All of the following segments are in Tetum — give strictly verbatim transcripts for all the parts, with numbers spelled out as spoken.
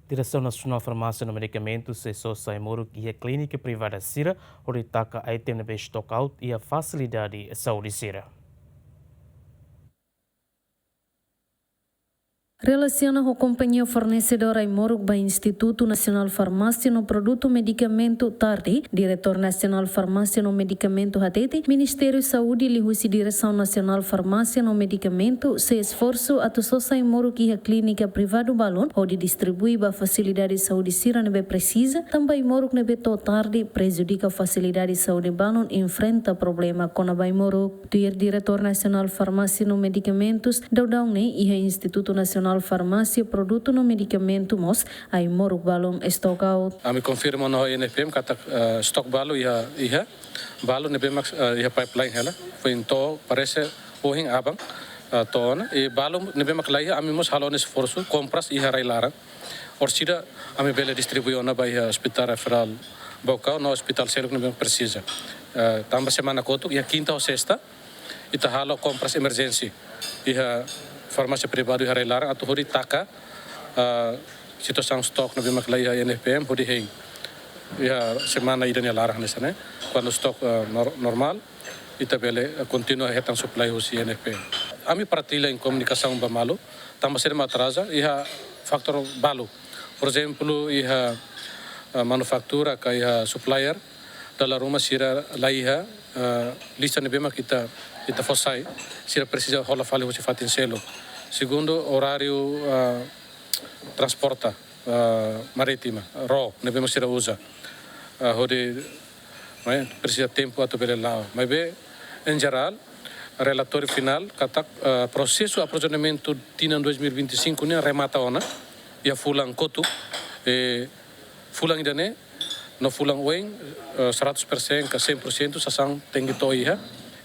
Diresaun Nasionál Farmásia no Medikamentu sei sosa ai-moruk iha klínika privada sira hodi taka item ne'ebé stock out iha fasilidade saúde sira. Relasiona ho kompañia fornesedór ai-moruk ba Institutu Nasionál Farmásia no Produtu Medikamentu tarde, Diretór Nasionál Farmásia no Medikamentu hatete, Ministériu Saúde liuhusi Diresaun Nasionál Farmásia no Medikamentu sei esforsu atu sosa ai-moruk iha klínika privadu balun hodi distribui ba fasilidade saúde sira ne'ebé presiza, tanba ai-moruk ne'ebé to'o tarde prejudika fasilidade saúde balun enfrenta problema kona-ba ai-moruk. Tuir Diretór Nasionál Farmásia no Medikamentus, daudaun ne'e iha Institutu Nasionál Farmásia, Produtu no Medikamentu mós ai-moruk balun stock out. Ami konfirma ona ho I N F P M katak, eh, stok balu iha, iha, balu ne'ebé mak, eh, iha pipeline hela, foin to'o parese ohin aban, eh, to'o ona, i balu ne'ebé mak laiha, ami mós halo ona esforsu, kompras iha rai-laran. Orsida ami bele distribui ona ba iha Hospital Referral Baucau, no hospital seluk ne'ebé mak presiza. Eh, tanba semana kotuk, iha kinta ou sesta, ita halo kompras emerjénsia iha farmásia privadu iha rai-laran atu hodi taka, ah, situasaun stok ne'ebé mak laiha I N F P M hodi hein. Iha semana ida nia laran hanesan ne'e, kuandu stok, ah, nor-, normál, ita bele, ah, kontinua hetan supply husi I N F P M. Ami partilla iha komunikasaun ba malu, tanba sira mak atraza, iha fatór balu. Por ezemplu, iha, ah, manufatura ka iha supplier, dala ruma sira laiha, ah, lista ne'ebé mak ita, ita fó sai, sira presiza hola fali husi fatin seluk. Segundu, oráriu, ah, transporta, ah, marítima, ró, ne'ebé mak sira uza, ah, hodi, maibé presiza tempu atu bele la'o. Maibé, em geral, relatóriu finál katak, ah, prosesu aprovizionamentu tinan dois mil e vinte e cinco ne'e remata ona, iha fulan kotuk, eh, fulan ida-ne'e, no fulan oin, eh, seratus persen ka cem por cento sasán tenke to'o iha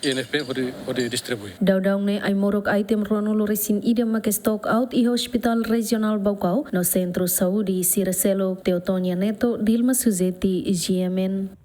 I N F P M hodi, hodi distribui. Daudaun ne'e ai-moruk item ruanulu resin ida mak stock out iha Hospital Rejionál Baucau no Sentru Saúde sira seluk. Teotonia Neto, Dilma Suzeti, G M N.